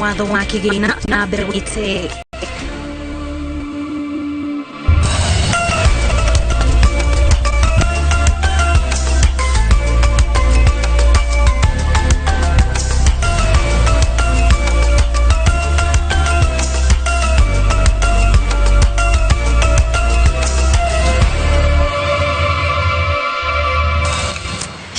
Watho wa kĩgĩna na mbere gũite.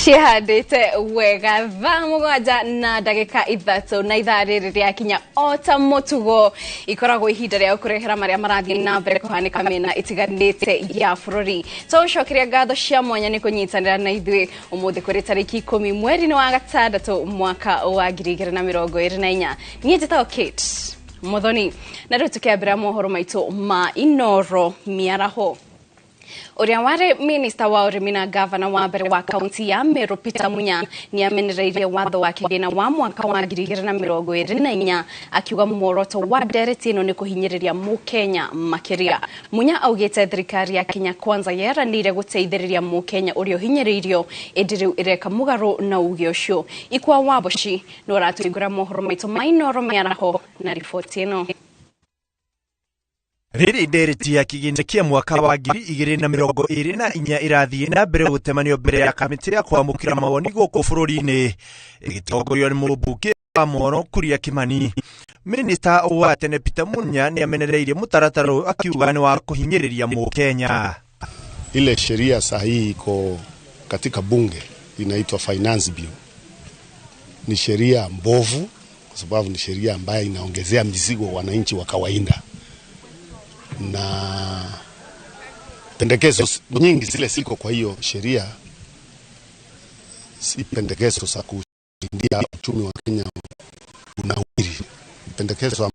Cihandĩte wega thaa 7 na ndagĩka 3 na ithaa rĩrĩ rĩakinya o ta mũtugo ikoragwo ihinda rĩa gũkũrehera marĩa marathiĩ na mbere kũhanĩka mĩena ĩtiganĩte ya bũrũri. Tũgũcokeria ngatho cia mwanya nĩ kũnyitanĩra na ithuĩ ũmũthĩ kũrĩ tarĩki 10 mweri-inĩ wa 6 mwaka wa 2024. Niĩ njĩtagwo Kate Muthoni na rĩu tũkĩambĩrĩra mohoro maitũ ma Inoro mĩaraho. Ũrĩa warĩ minista wa ũrĩmi na gavana wa mbere wa kaunti ya Meru Peter Munya nĩamenereirie watho wa kĩgĩna wa mwaka wa 2024 akiuga muoroto wa ndereti ĩno nĩ kũhinyĩrĩria mũkenya makĩria. Munya augĩte thirikari ya Kenya Kwanza yeranĩire gũteithĩrĩria mũkenya ũrĩa ũhinyĩrĩirio ĩndĩ rĩu ĩreka mũgarũ na uge ũcio. Ikwa Waboci nĩ ũratũhingũra mohoro maitũ ma Inoro mĩaraho na riboti ĩno. Rĩrĩ ndereti ya kĩgĩna kĩa mwaka wa 2024 ĩrathiĩ na mbere gũtemanio mbere ya kamĩtĩ ya kwamũkĩra mawoni gũkũ bũrũri-inĩ ĩgĩtongorio nĩ mũmbunge wa Moro Kuria Kimani. Minista wa tene Peter Munya nĩamenereirie mũtaratara ũyũ akiuga nĩ wa kũhinyĩrĩria mũkenya. Ile sheria sahihi iko katika bunge inaitwa Finance Bill. Ni sheria mbovu kwa sababu ni sheria ambayo inaongezea mizigo wananchi wa kawaida. Na pendekezo nyingi zile siko kwa hiyo sheria si pendekezo za kusaidia uchumi wa Kenya unawiri. Pendekezo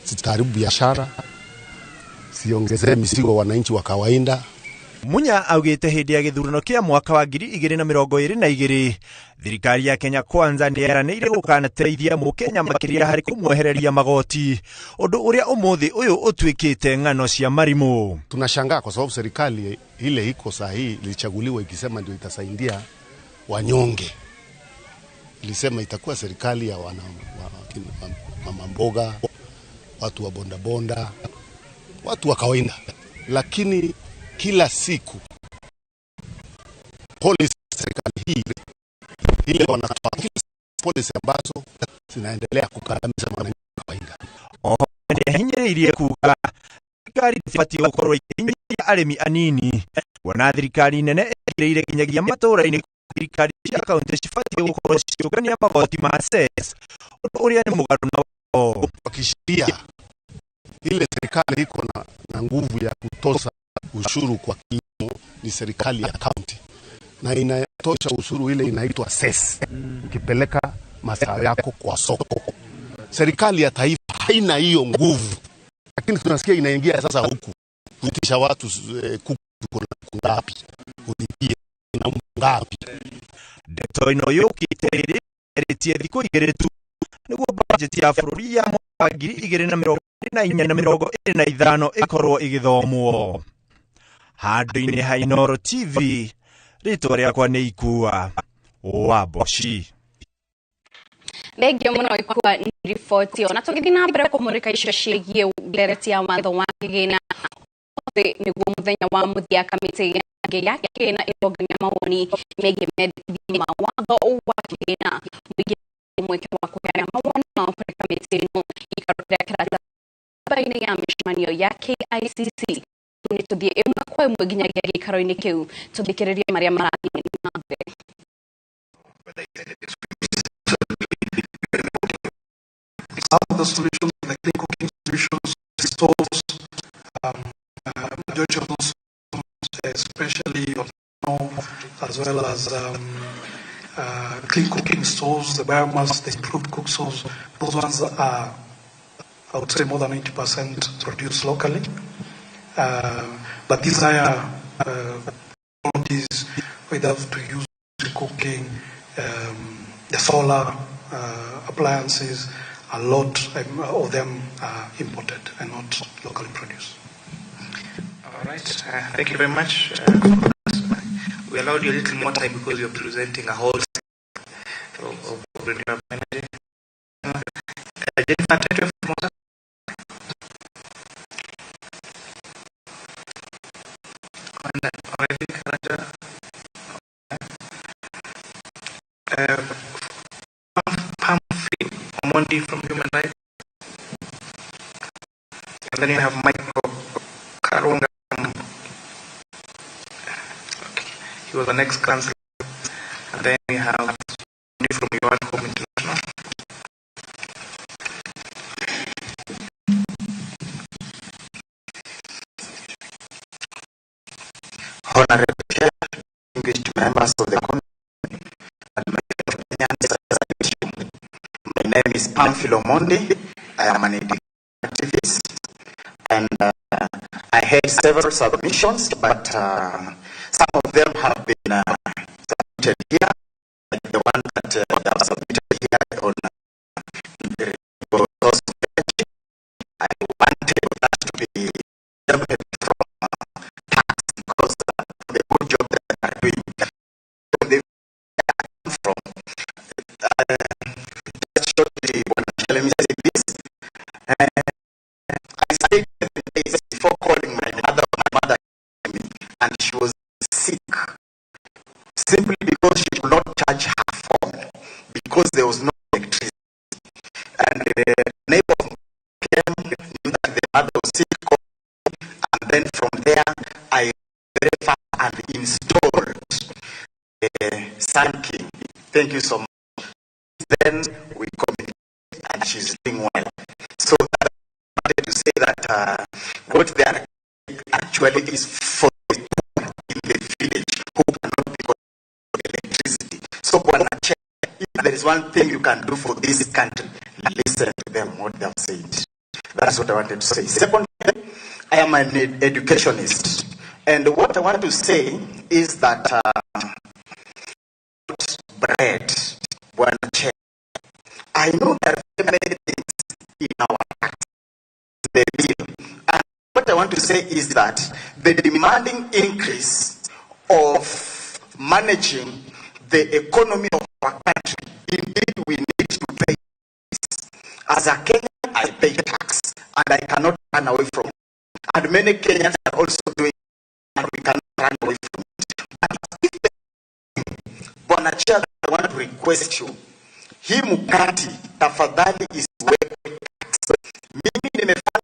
zitaharibu biashara, siongezee mizigo wananchi wa kawaida. Munya augĩte hĩndĩ ya gĩthurano kĩa mwaka wa 2022 thirikari ya Kenya Kwanza nĩyeranĩire gũkanateithia mũkenya makĩria harĩ kũmwehereria magoti, ũndũ ũrĩa ũmũthĩ ũyũ ũtuĩkĩte ng'ano cia marimũ. Tunashangaa kwa sababu serikali ile iko sahihi ilichaguliwa ikisema ndio itasaidia wanyonge. Ilisema itakuwa serikali ya wana mama mboga, watu wa bondabonda, watu wa kawaida. Lakini kila siku policy serikali hii ile wanatoa policy ambazo zinaendelea kukandamiza wananchi wa kawaida. Oho nĩahinyĩrĩirie kuga thirikari ndĩbatiĩ gũkorwo ĩkĩhinyĩrĩria arĩmi anini, kuona thirikari nene ĩkĩrĩire nginyagia matũũra-inĩ. Thirikari cia kaunti cibatiĩ gũkorwo cikĩũngania magoti ma cess, ũndũ ũrĩa nĩ mũgarũ na watho. Kwa kisheria ile serikali iko na nguvu ya kutoza ushuru kwa kilimo ni serikali ya county, na inatosha ushuru ile inaitwa cess ukipeleka mazao yako kwa soko. Serikali ya taifa haina hiyo nguvu, lakini tunasikia inaingia sasa huku kuitisha watu kuku ngapi ulipie na ngapi. Ndeto ĩno yũkĩte rĩrĩa ĩrĩtie thikũ 2 tu nĩguo bajeti ya bũrũri ya mwaka wa 2024 na 2025 ĩkorwo ĩgĩthomwo. Handũ-inĩ ha Inoro TV, rĩtwa rĩakwa nĩ Ikua Waboci. Thengio mũno Ikua nĩ riboti ĩyo. Na tũgĩthiĩ na mbere kũmũrĩka icio ciĩgiĩ ndereti ya watho wa kĩgĩna ũmũthĩ nĩguo mũthenya wa mũthia kamĩtĩ ya kĩgĩna ĩrongania mawoni megiĩ mendekithia ma watho wa kĩgĩna. Mũingĩ mweke wa kũheana mawoni mao kũrĩ kamĩtĩ ĩno gĩikaro kĩrĩa kĩrataba-inĩ ya mĩcemanio ya KICC. Nĩ tũthiĩ ĩmwe kwa ĩmwe nginyagia gĩikaro-inĩ kĩu tũthikĩrĩrie marĩa marathiĩ na mbere. Some of the solutions, the clean cooking solutions, stoves, majority of those, especially on as well as clean cooking stoves, the biomass, the improved cook stoves, those ones are, I would say, more than 90% produced locally. But these higher technologies, we have to use the cooking, the solar appliances, a lot of them are imported and not locally produced. All right, thank you very much. We allowed you a little more time because you're presenting a whole set. of renewable energy. Jennifer Tetwe from Moses. And already Karanja. Pamphile Omondi from Human Rights. And then you have Michael Karunga. Okay. He was the next councillor. And then we have Omondi from Your Home International. Honorable Chair, distinguished members of the committee, and my fellow Kenyans, I salute you. My name is Pamphile Omondi. I am an activist, and I had several submissions, but some of them have been submitted here, like the one that they have submitted here on the source of energy. I wanted that to be exempted from tax because of the good job that they are doing. From the from just shortly, let me say this. I stayed 7 days before calling my mother. My mother came me, and she was sick simply because she could not charge her phone because there was no electricity. And the neighbor came, knew that the mother was sick, and then from there I verified and installed the Sun King. Thank you so much. Then we communicated, and she's doing well. So I wanted to say that what they are actually is for the poor in the village who cannot be electricity. So Bwana Chair, if there is one thing you can do for this country, listen to them, what they have said. That's what I wanted to say. Secondly, I am an educationist. And what I want to say is that bread, Bwana Chair, I know there are very many things in our tax, the bill. And what I want to say is that the demanding increase of managing the economy of our country, indeed we need to pay tax. As a Kenyan, I pay tax, and I cannot run away from it. And many Kenyans are also doing it, and we cannot run away from it. But if the Bwana Chair, I want to request you, hii mkate tafadhali isiwekwe tax. Mimi nimefanya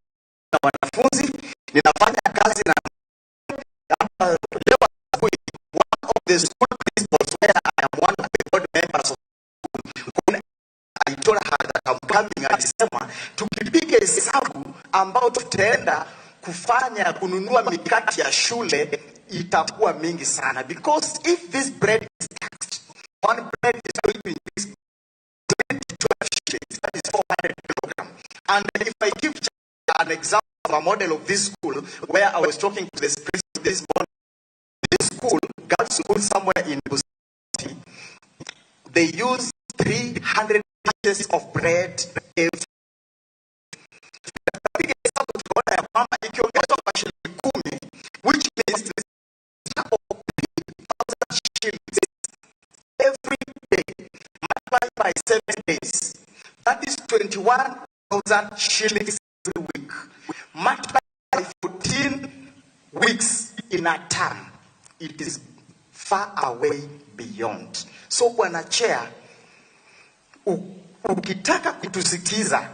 na wanafunzi, ninafanya kazi na hapa leo asubuhi, one of the school principals where I am one of the board members of school, when I told her that I'm coming, alisema tukipiga hesabu ambao tutaenda kufanya kununua mikate ya shule itakuwa mingi sana, because if this bread is taxed, one bread is going to increase 12 shillings, that is 400 kilograms. And if I give an example of a model of this school where I was talking to this principal this morning, this school, girls school somewhere in Busia, they use 300 pieces of bread every. Tunapiga hesabu tukaona ya kwamba ikiongezwa kwa shilingi 10, which means 3,000 shillings every day, multiplied by 7 days, that is 21,000 shillings every week. Multiplied by 14 weeks in a term, it is far away beyond. So Bwana Chair, ukitaka kutusikiza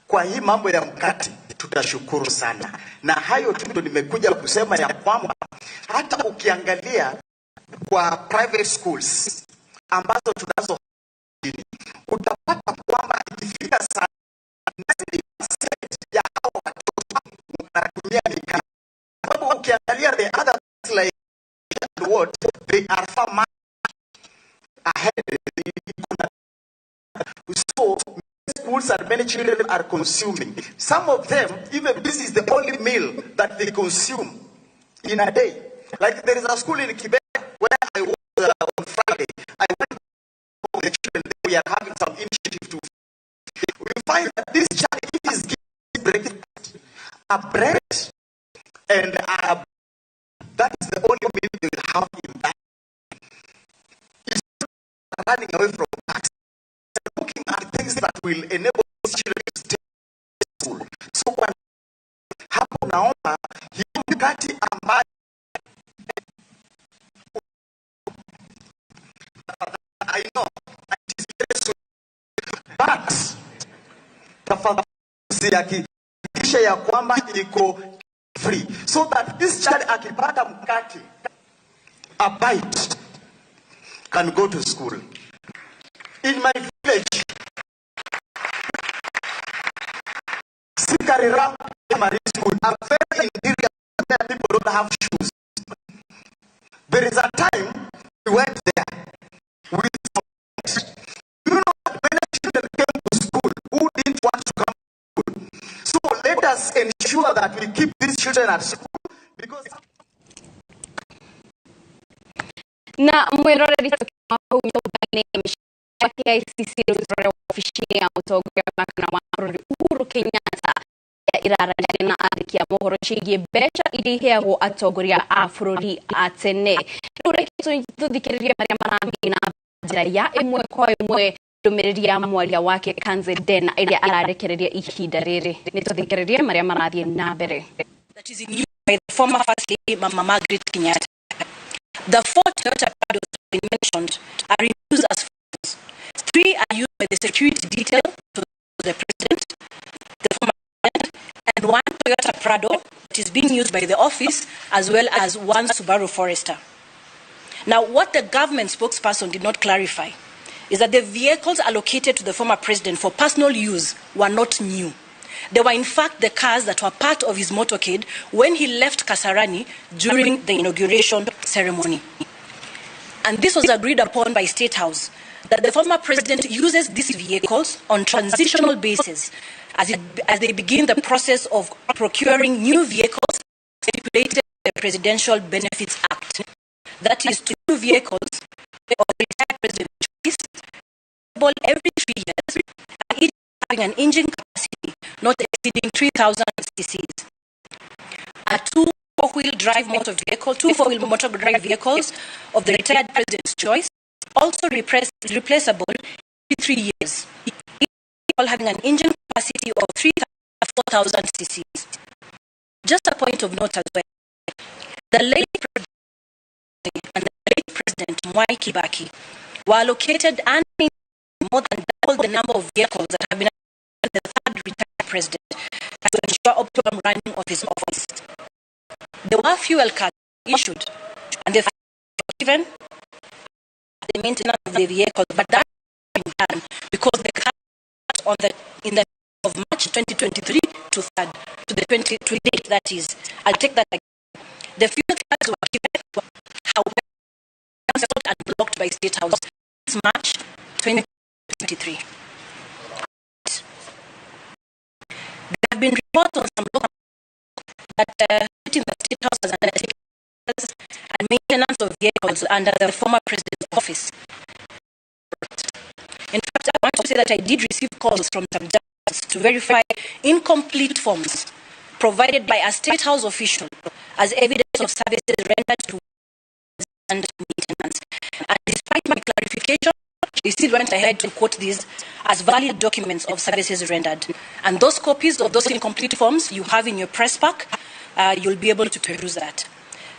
kwa hii mambo ya mkate, tutashukuru sana. Na hayo tu ndo nimekuja kusema ya kwamba hata ukiangalia kwa private schools ambazo tunazo nchini, utapata kwamba ikifika saa 90% ya hao watoto wanatumia mikate. Sababu ukiangalia the other things like what they are far much ahead. So schools and many children are consuming. Some of them, even this is the only meal that they consume in a day. Like there is a school in Quebec where I was on Friday. I went to the children. We are having some initiative to. We find that this child is given breakfast, a bread, and a, that is the only meal they will have in that. It's not running away from tax. things that will enable these children to stay in school. So kwa hapo naomba hiyo mkate ambayo I know it is very sweet, but tafadhali usihakikishe ya kwamba iko free so that this child akipata mkate, a bite, can go to school. In my village, Sikarira Primary School, a very interior where people don't have shoes. There is a time we went there with some, you know that many children came to school who didn't want to come to school. So let us ensure that we keep these children at school because Na mwiroreri kuu nyũmba-inĩ ya KICC rũrĩa wabici ya mũtongoria wa kana wa bũrũri Uhuru Kenyatta iraranĩria na andĩki a mohoro ciĩgiĩ mbeca iria iheagwo atongoria a bũrũri a tene. Rĩu reke tũthikĩrĩrie marĩa marathiĩ na njĩra ya ĩmwe kwa ĩmwe ndũmĩrĩri ya mwaria wake Kanze Dena ĩrĩa ararekereria ihinda rĩrĩ. Nĩ tũthikĩrĩrie marĩa marathiĩ na mbere. That is in use by the former First Lady Mama Margaret Kenyatta. The 4 Toyota Prados that have been mentioned are in use as follows. 3 are used by the security detail to the president, the former president, and 1 Toyota Prado that is being used by the office, as well as 1 Subaru Forester. Now, what the government spokesperson did not clarify is that the vehicles allocated to the former president for personal use were not new. They were, in fact, the cars that were part of his motorcade when he left Kasarani during the inauguration ceremony. And this was agreed upon by State House, that the former president uses these vehicles on transitional basis as they begin the process of procuring new vehicles stipulated in the Presidential Benefits Act. That is, 2 vehicles of the retired president's choice, every 3 years, and each having an engine capacity not exceeding 3,000 cc's. A 2 four-wheel drive motor vehicle, 2 four-wheel motor drive vehicles of the retired president's choice, also replaceable every 3 years, each all having an engine capacity of 3,000 to 4,000 cc's. Just a point of note as well, the late president and the late President Mwai Kibaki were allocated and more than double the number of vehicles that have been allocated to the third retired president to ensure optimum running of his office. There were fuel cards issued, and they were given the maintenance of the vehicles, but that has been done because the car on the in the of March 2023 to third to the 20 to date, that is, I'll take that again. The fuel cards were given, however, cancelled and blocked by State House since March 2023. There have been reports on some local that the State House has undertaken and maintenance of vehicles under the former president's office. In fact, I want to say that I did receive calls from some judges to verify incomplete forms provided by a State House official as evidence of services rendered to and maintenance. And despite my clarification, they still went ahead to quote these as valid documents of services rendered. And those copies of those incomplete forms you have in your press pack, you'll be able to peruse that.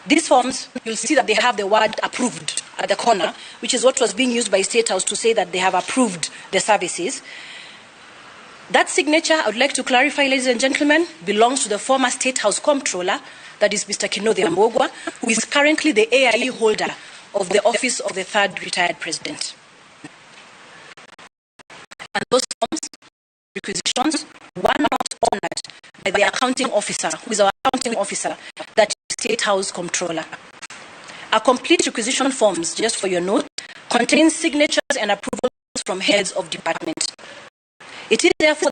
These forms, you'll see that they have the word approved at the corner, which is what was being used by State House to say that they have approved the services. That signature, I would like to clarify, ladies and gentlemen, belongs to the former State House Comptroller, that is Mr. Kinuthia Mbugua, who is currently the AIE holder of the office of the third retired president. And those forms, requisitions, were not honored by the accounting officer, who is our accounting officer, that is State House Comptroller. A complete requisition forms, just for your note, contains signatures and approvals from heads of department. It is therefore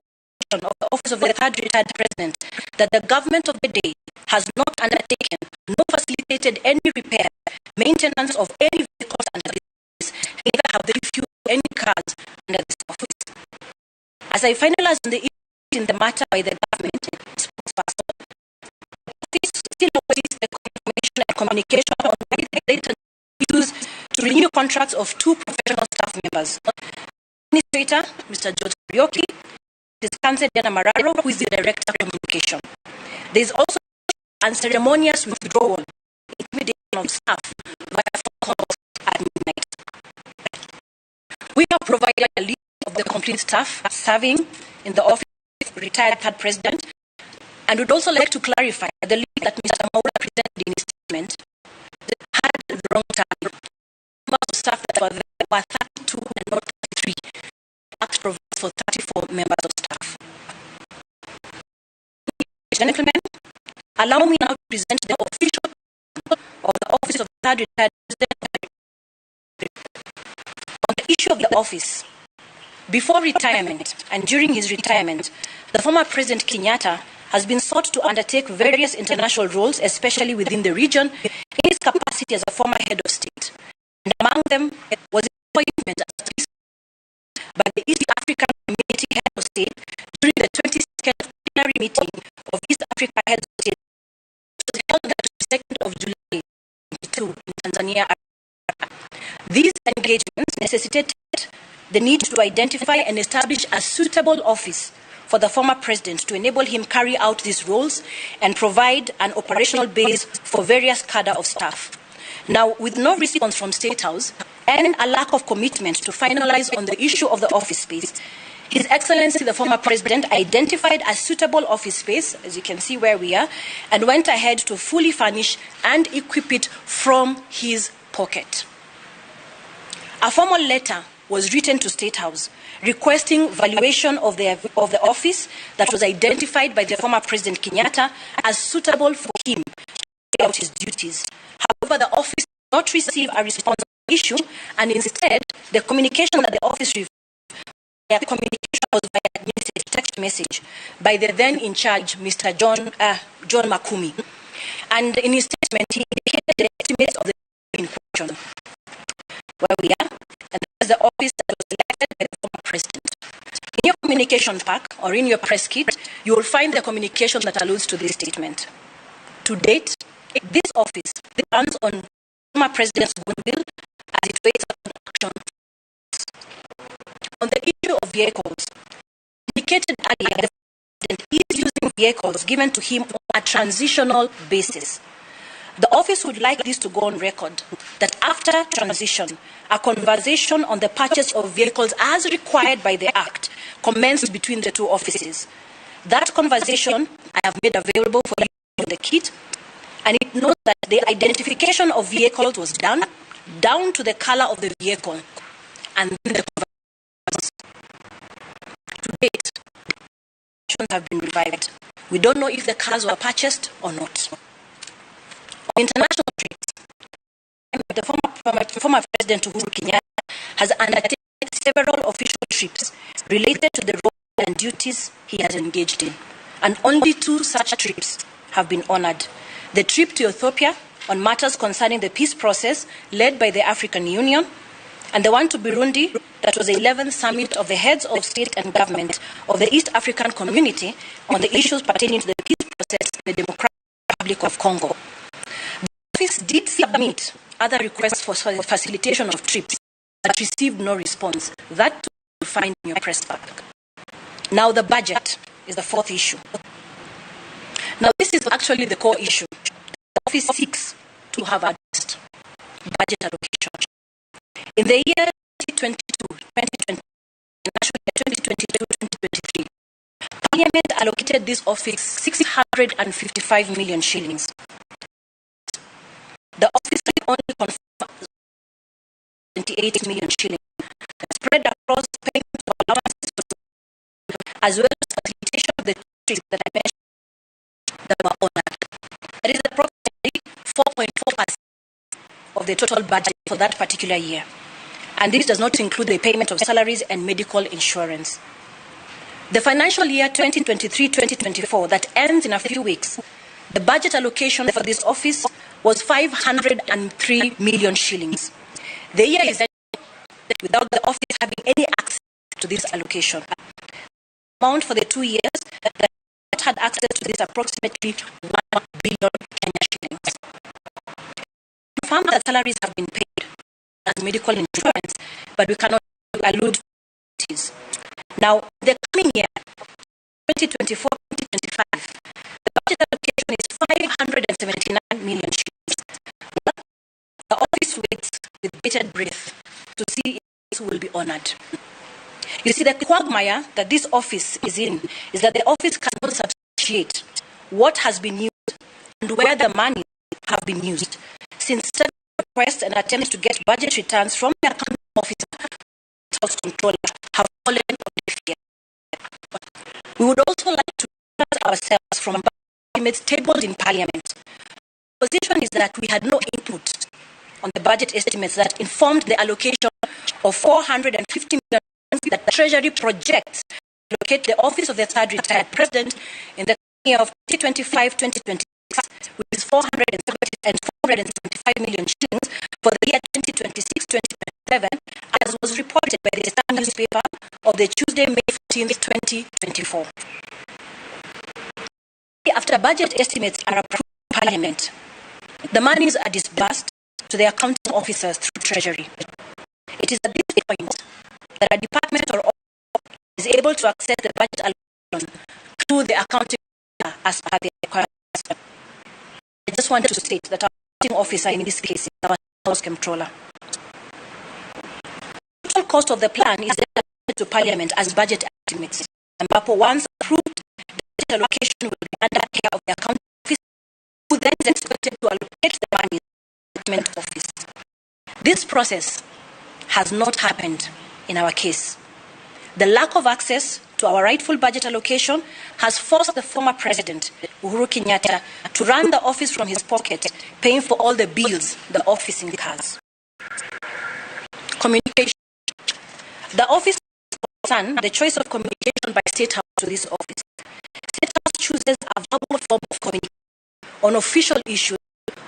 the of the office of the third retired president that the government of the day has not undertaken nor facilitated any repair, maintenance of any vehicles under this, neither have they refueled any cars under this office. As I finalize on the issue in the matter by the government spokesperson, the office still awaits the confirmation and communication on why the later refused to renew contracts of 2 professional staff members. Administrator, Mr. George Kariuki, his counsel, Diana Mararo, who is the Director of Communication. There is also unceremonious withdrawal, intimidation of staff via phone calls at midnight. We have provided a list of the complete staff serving in the office of retired third president, and would also like to clarify the list that Mr. Mwaura presented in his statement had the wrong time. Members of staff that were there were 32 and not 33. The Act provides for 34 members of staff. Gentlemen, allow me now to present the official of the Office of the Third Retired President. On the issue of the office, before retirement and during his retirement, the former President Kenyatta has been sought to undertake various international roles, especially within the region, in his capacity as a former head of state. And among them was his appointment as peace by the East African Community Head of State during the 22nd plenary meeting of East Africa Heads of State, which was held on the 22nd of July 2022 in Tanzania. These engagements necessitated the need to identify and establish a suitable office for the former president to enable him carry out these roles and provide an operational base for various cadre of staff. Now, with no response from State House and a lack of commitment to finalize on the issue of the office space, His Excellency the former president identified a suitable office space, as you can see where we are, and went ahead to fully furnish and equip it from his pocket. A formal letter was written to State House requesting valuation of the office that was identified by the former President Kenyatta as suitable for him to carry out his duties. However, the office did not receive a response to the issue, and instead, the communication that the office received, the communication was via message, text message by the then in charge, Mr. John Makumi. And in his statement, he indicated the estimates of the in question, where we are, and that is the office that was selected by the former president. In your communication pack or in your press kit, you will find the communication that alludes to this statement. To date, this office runs on former president's goodwill as it waits upon action. On the issue of vehicles, indicated earlier, the president is using vehicles given to him on a transitional basis. The office would like this to go on record, that after transition, a conversation on the purchase of vehicles as required by the Act commenced between the two offices. That conversation I have made available for you in the kit, and it notes that the identification of vehicles was done down to the color of the vehicle, and then the conversations. To date, have been revived. We don't know if the cars were purchased or not. On international trips, the former President Uhuru Kenyatta has undertaken several official trips related to the role and duties he has engaged in, and only two such trips have been honored. The trip to Ethiopia on matters concerning the peace process led by the African Union, and the one to Burundi that was the 11th summit of the heads of state and government of the East African Community on the issues pertaining to the peace process in the Democratic Republic of Congo. The office did submit other requests for facilitation of trips, but received no response. That too you will find in your press pack. Now the budget is the fourth issue. Now this is actually the core issue the office seeks to have addressed: budget allocation. In the year 2022, 2023, Parliament allocated this office 655 million shillings. The office only confirmed 28 million shillings spread across payment of allowances as well as facilitation of the trips that I mentioned that were honored. That is approximately 4.4% of the total budget for that particular year. And this does not include the payment of salaries and medical insurance. The financial year 2023-2024 that ends in a few weeks, the budget allocation for this office was 503 million shillings. The year is ending without the office having any access to this allocation. The amount for the 2 years that had access to this approximately 1 billion Kenya shillings. Confirm that salaries have been paid as medical insurance, but we cannot allude activities. Now, the coming year, 2024-2025, the budget allocation is 579 million shillings. Well, the office waits with bated breath to see if this will be honored. You see, the quagmire that this office is in is that the office cannot substantiate what has been used and where the money have been used, since several requests and attempts to get budget returns from the accounting officer, house controller, have fallen on deaf ears. We would also like to distance ourselves from estimates tabled in Parliament. The position is that we had no input on the budget estimates that informed the allocation of 450 million that the Treasury projects to allocate the office of the third retired president in the year of 2025-2026, which is 470 and 475 million shillings for the year 2026-2027, as was reported by the Star newspaper of the Tuesday, May 14th, 2024. After budget estimates are approved in Parliament, the monies are disbursed to the accounting officers through Treasury. It is at this point that a department or office is able to access the budget allocation through the accounting officer as per the requirements. I just want to state that our accounting officer in this case is our house controller. The total cost of the plan is then to Parliament as budget estimates. Ambapo once approved, the budget allocation will be under care of the accounting officer, who then is expected to allocate the money to the department office. This process has not happened in our case. The lack of access to our rightful budget allocation has forced the former president, Uhuru Kenyatta, to run the office from his pocket, paying for all the bills the office incurs. Communication. The office concern the choice of communication by State House to this office. State House chooses a verbal form of communication on official issues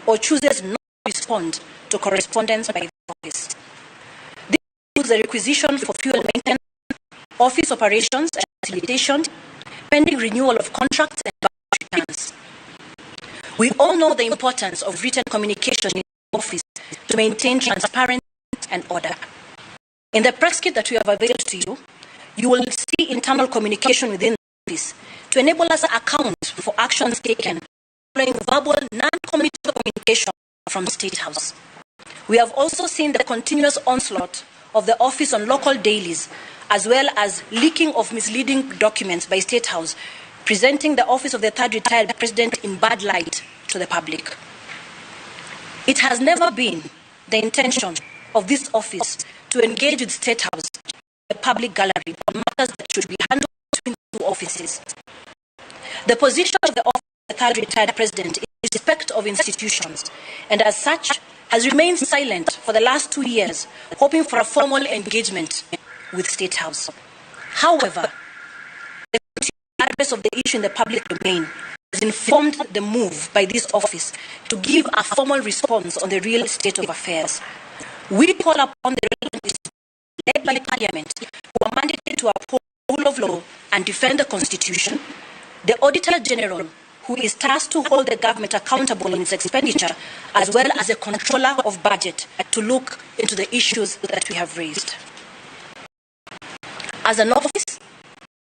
or chooses not to respond to correspondence by the office. This includes the requisition for fuel maintenance, office operations and facilitation, pending renewal of contracts and budget returns. We all know the importance of written communication in the office to maintain transparency and order. In the press kit that we have availed to you, you will see internal communication within the office to enable us to account for actions taken following verbal non-committal communication from State House. We have also seen the continuous onslaught of the office on local dailies, as well as leaking of misleading documents by State House, presenting the office of the third retired president in bad light to the public. It has never been the intention of this office to engage with State House, the public gallery, on matters that should be handled between the two offices. The position of the office of the third retired president is respect of institutions, and as such has remained silent for the last 2 years, hoping for a formal engagement with State House. However, the address of the issue in the public domain has informed the move by this office to give a formal response on the real state of affairs. We call upon the relevant institutions led by Parliament, who are mandated to uphold the rule of law and defend the Constitution, the Auditor General, who is tasked to hold the government accountable in its expenditure, as well as a controller of budget, to look into the issues that we have raised. As an office,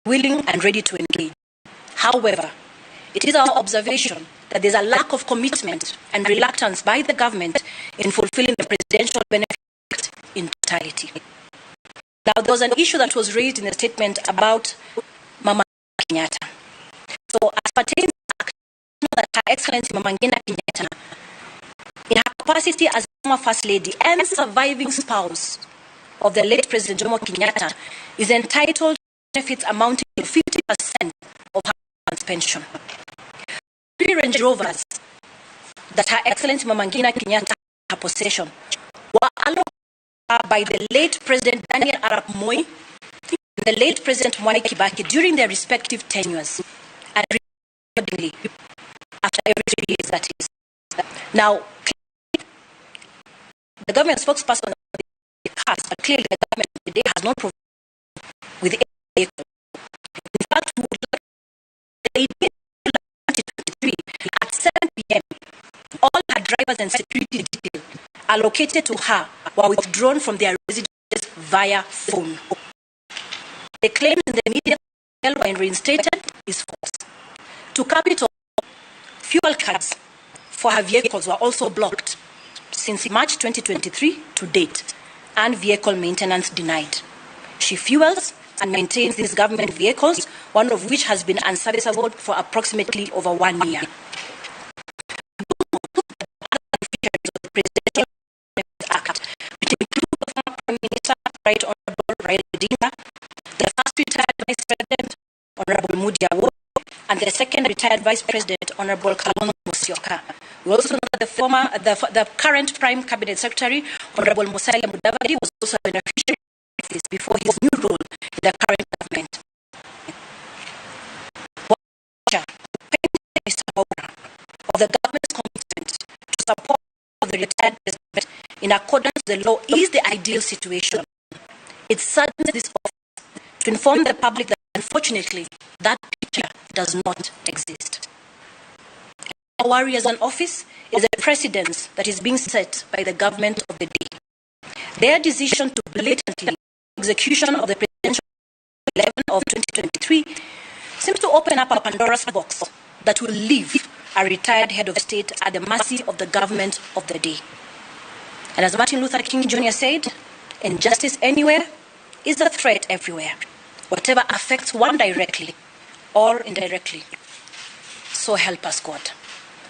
willing and ready to engage. However, it is our observation that there's a lack of commitment and reluctance by the government in fulfilling the Presidential Benefit Act in totality. Now, there was an issue that was raised in the statement about Mama Kenyatta. So, as pertains to the act, know that Her Excellency Mama Ngina Kenyatta, in her capacity as former First Lady and surviving spouse of the late President Jomo Kenyatta, is entitled to benefits amounting to 50% of her husband's pension. 3 Range Rovers that Her Excellency Mama Ngina Kenyatta had in her possession were allocated by the late President Daniel Arap Moi and the late President Mwai Kibaki during their respective tenures, and accordingly after every 3 years, that is. Now, the government spokesperson has, but clearly the government today has not provided with any vehicle. In fact, we would like the 18th 2023 at 7 p.m., all her drivers and security detail allocated to her were withdrawn from their residences via phone. The claims in the media were reinstated is false. To cap it all, fuel cards for her vehicles were also blocked since March 2023 to date, and vehicle maintenance denied. She fuels and maintains these government vehicles, one of which has been unserviceable for approximately over 1 year. Presidential Act, which includes the former Prime Minister, Right Honorable Raila Odinga, the first retired Vice President, Honorable Moody Awuor, and the second retired Vice President, Honorable Kalonzo Musyoka. We also know that the current Prime Cabinet Secretary, Honorable Musalia Mudavadi, was also a beneficiary of this before his new role in the current government. Of the government's commitment to support the retired president in accordance with the law is the ideal situation. It saddens this office to inform the public that unfortunately that picture does not exist. Our worry as an office is a precedence that is being set by the government of the day. Their decision to blatantly execution of the presidential 11 of 2023 seems to open up a Pandora's box that will leave a retired head of state at the mercy of the government of the day. And as Martin Luther King Jr. said, injustice anywhere is a threat everywhere, whatever affects one directly or indirectly. So help us God.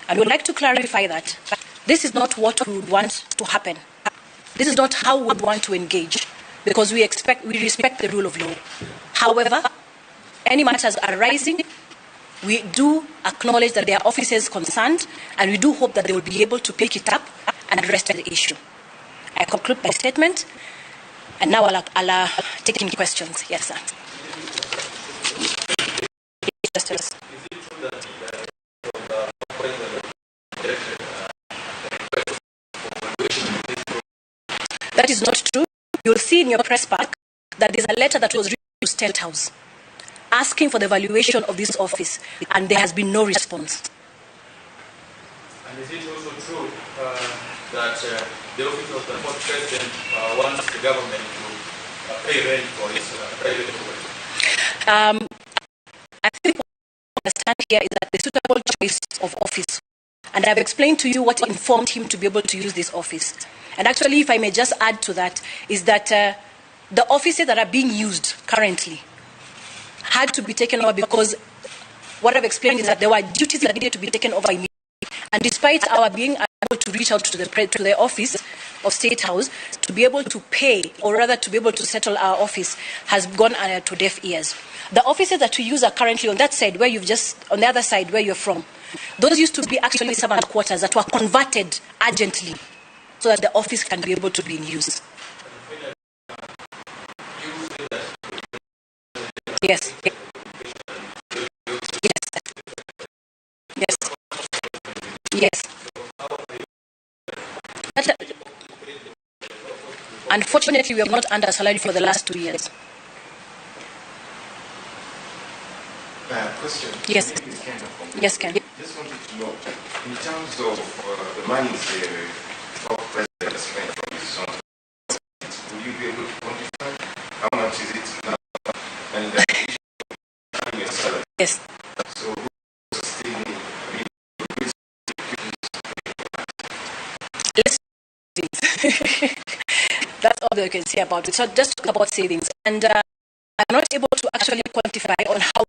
And we'd like to clarify that this is not what we would want to happen. This is not how we would want to engage, because we respect the rule of law. However, any matters arising, we do acknowledge that there are officers concerned, and we do hope that they will be able to pick it up and address the issue. I conclude my statement, and now I'll take in questions. Yes, sir. Justice. That is not true. You'll see in your press pack that there's a letter that was written to State House asking for the valuation of this office, and there has been no response. And is it also true that the office of the fourth president wants the government to pay rent for its private property? I think what I understand here is that the suitable choice of office, and I've explained to you what informed him to be able to use this office. And actually, if I may just add to that, is that the offices that are being used currently had to be taken over because what I've explained is that there were duties that needed to be taken over immediately. And despite our being able to reach out to the office of State House to be able to pay, or rather to be able to settle our office, has gone to deaf ears. The offices that we use are currently on that side where you've just, on the other side where you're from, those used to be actually servant quarters that were converted urgently so that the office can be able to be in use. Yes. Yes. Yes. Yes. But, unfortunately, we have not earned a salary for the last 2 years. Question. Yes. Yes, Ken. Just wanted to know, in terms of the money the fourth president has spent from his own, would you be able to quantify how much is it now? And your salary. Yes. So who sustaining? Let's that's all that you can say about it. So just talk about savings, and I'm not able to actually quantify on how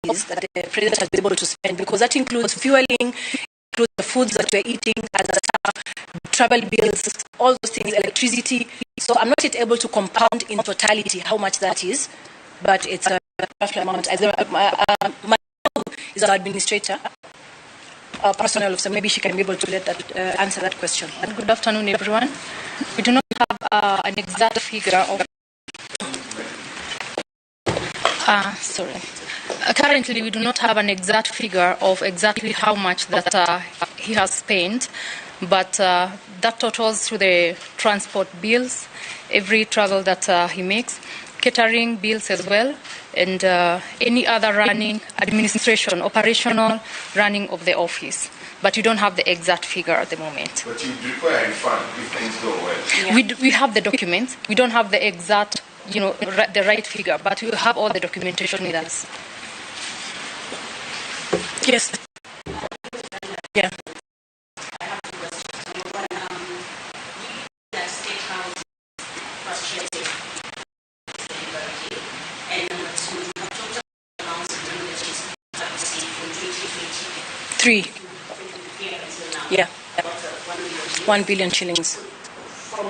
it is that the president has been able to spend, because that includes fueling, includes the foods that we're eating as a staff, travel bills, all those things, electricity. So I'm not yet able to compound in totality how much that is, but it's a rough amount. My is our administrator, personnel officer. Maybe she can be able to let that answer that question. Good afternoon, everyone. We do not have an exact figure of. Sorry. Currently, we do not have an exact figure of exactly how much that he has spent, but that totals to the transport bills, every travel that he makes, catering bills as well, and any other running administration, operational running of the office. But you don't have the exact figure at the moment. But you require a refund if things go well. Yeah. We have the documents. We don't have the exact you know, the right figure, but we have all the documentation with us. Yes. Yeah. I have two questions. Number one, that State House is frustrated deliberately, and number two, you have talked about amounts of money that you have received from 2023 Three. until now. Yeah. About 1 billion. 1 billion shillings. From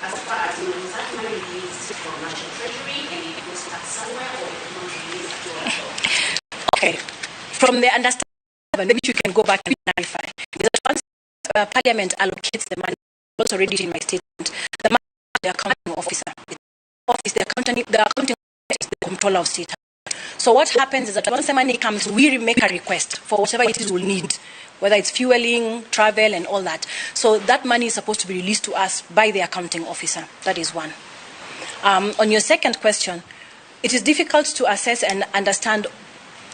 as far as you know, was that money released from National Treasury and it was stuck somewhere, or it was not released at all? Okay. From the understanding, which you can go back and clarify, is that once Parliament allocates the money, also read it in my statement, the money to the accounting officer. The accounting officer is the controller of state. So what happens is that once the money comes, we make a request for whatever it is we'll need, whether it's fueling, travel, and all that. So that money is supposed to be released to us by the accounting officer. That is one. On your second question, it is difficult to assess and understand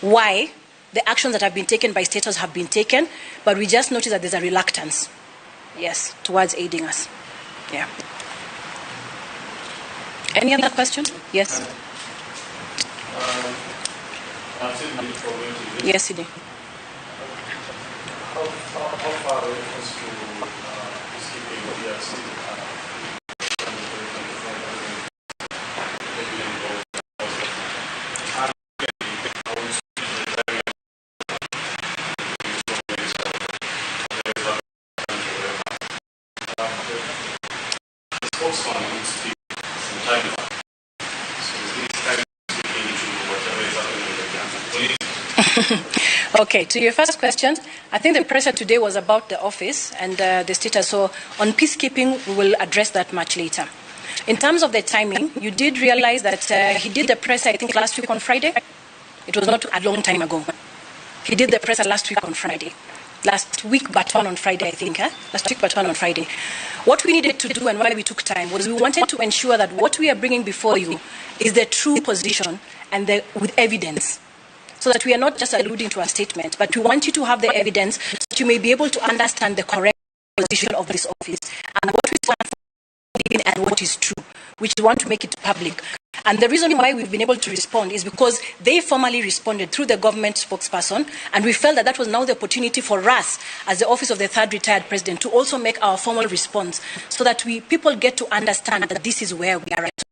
why the actions that have been taken by State House have been taken, but we just noticed that there's a reluctance, yes, towards aiding us. Yeah. Any other question? Yes. Yes, Sidi. How far reference to peacekeeping DRC? The spokesman would speak some time back. So is this time speaking to whatever is happening with the police? Okay, to your first question, I think the pressure today was about the office and the status. So on peacekeeping, we will address that much later. In terms of the timing, you did realize that he did the press, I think, last week on Friday. It was not a long time ago. He did the press last week on Friday. Last week, but one on Friday, I think. Last week, but one on Friday. What we needed to do and why we took time was we wanted to ensure that what we are bringing before you is the true position and with evidence, so that we are not just alluding to a statement, but we want you to have the evidence so that you may be able to understand the correct position of this office and what we stand for and what is true, which we want to make it public. And the reason why we've been able to respond is because they formally responded through the government spokesperson, and we felt that that was now the opportunity for us as the Office of the Third Retired President to also make our formal response so that people get to understand that this is where we are at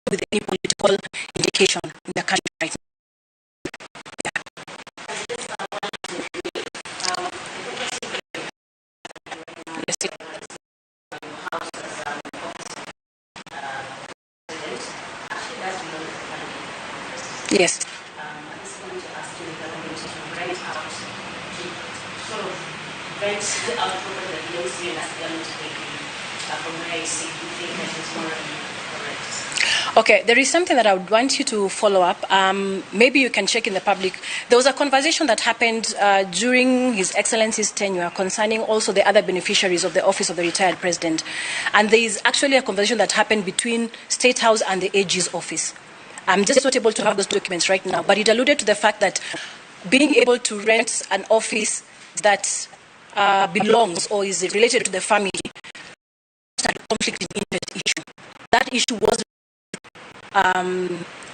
with any political indication in the country right now. Yes. Yes. I just want to ask you if I'm going to rent out, to sort of rent out property that belongs to you and ask them to pay you. From where I see, you think that is morally correct? Okay, there is something that I would want you to follow up. Maybe you can check in the public. There was a conversation that happened during His Excellency's tenure concerning also the other beneficiaries of the Office of the Retired President. And there is actually a conversation that happened between State House and the AG's office. I'm just not able to have those documents right now, but it alluded to the fact that being able to rent an office that belongs or is related to the family, a conflict of interest issue. That issue was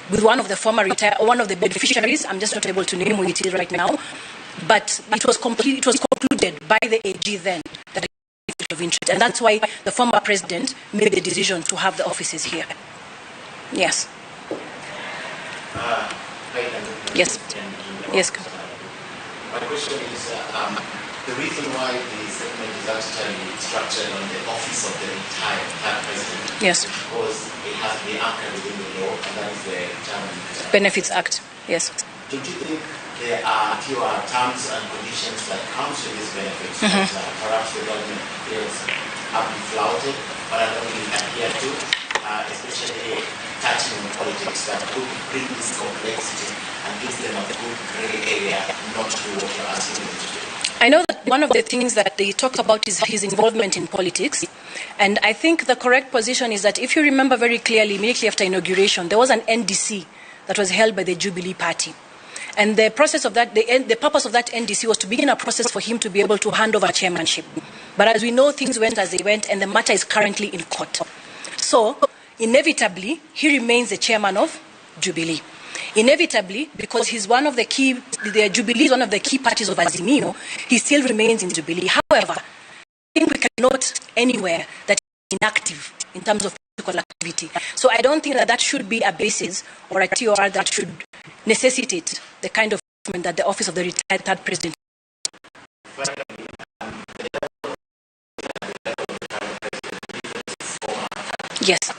with one of the former one of the beneficiaries. I'm just not able to name who it is right now, but it was complete. It was concluded by the AG then that conflict of interest, and that's why the former president made the decision to have the offices here. Yes. Yes. Yes. My question is, the reason why the statement is actually structured on the office of the retired third president, yes, is because it has to be anchored within the law, and that is the Retirement Benefits Act. Yes. Don't you think there are fewer terms and conditions that comes with these benefits that perhaps the government feels have been flouted but are not being adhered to, especially touching on politics that could bring this complexity and gives them a good grey area not to do what you're asking them to do? I know that one of the things that they talk about is his involvement in politics. And I think the correct position is that if you remember very clearly, immediately after inauguration, there was an NDC that was held by the Jubilee Party. And the process of that, the purpose of that NDC was to begin a process for him to be able to hand over chairmanship. But as we know, things went as they went, and the matter is currently in court. So Inevitably, he remains the chairman of Jubilee. Inevitably, because he's one of the key, the Jubilee is one of the key parties of Azimio, he still remains in Jubilee. However, I think we can note anywhere that he's inactive in terms of political activity. So I don't think that that should be a basis or a TOR that should necessitate the kind of that the office of the retired third president. Yes.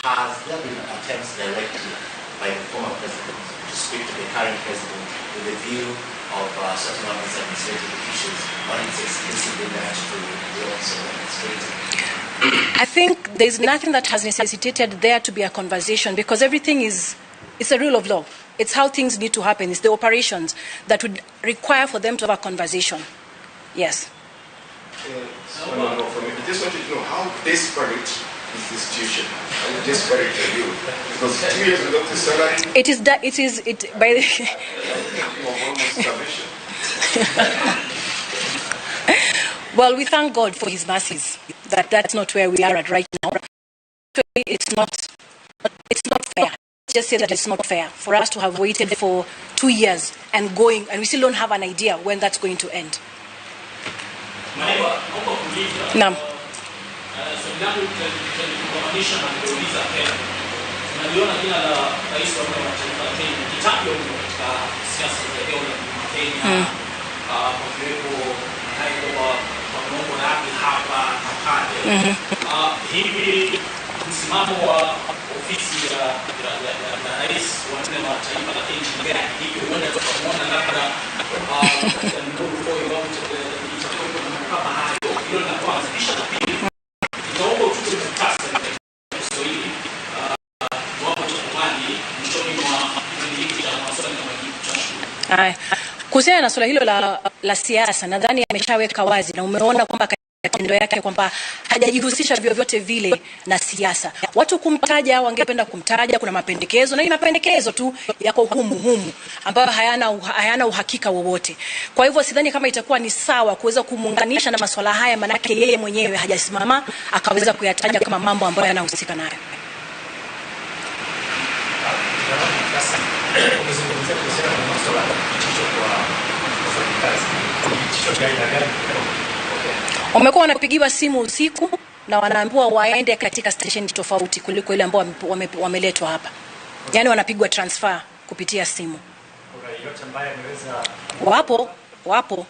Has there been attempts directly by the former president to speak to the current president with the view of sorting out these administrative issues, or it's exclusively left to the office of the administrator? I think there's nothing that has necessitated there to be a conversation, because everything is, it's a rule of law. It's how things need to happen. It's the operations that would require for them to have a conversation. Yes. I just wanted to know how desperate is the situation? How desperate are you? Because 2 years without the salary. It is that. It is it by the. Almost starvation. Well, we thank God for His mercies. That's not where we are at right now. It's not. It's not fair. Just say that it's not fair for us to have waited for 2 years and going, and we still don't have an idea when that's going to end. Naam. Msimamo wa ofisi ya rais wa nne wa taifa la Kenya gani? Hivi huenda tukamwona labda katika mgogoro kama hayo. Hilo la kwanza. Kisha la pili, nitaomba utupe muhtasari katika Kiswahili wapo chakumani mwishoni mwa kipindi hiki cha maswali na majibu. Haya, kuhusiana na suala hilo la siasa, nadhani ameshaweka wazi na umeona kwamba matendo yake kwamba hajajihusisha vyovyote vile na siasa. Watu kumtaja wangependa kumtaja, kuna mapendekezo na ni mapendekezo tu yako humu ambayo hayana uhakika wowote. Kwa hivyo sidhani kama itakuwa ni sawa kuweza kumuunganisha na masuala haya, manake yeye mwenyewe hajasimama akaweza kuyataja kama mambo ambayo yanahusika nayo. Wamekuwa wanapigiwa simu usiku na wanaambiwa waende katika station tofauti kuliko ile ambao wameletwa hapa. Yaani wanapigwa transfer kupitia simu. Wapo.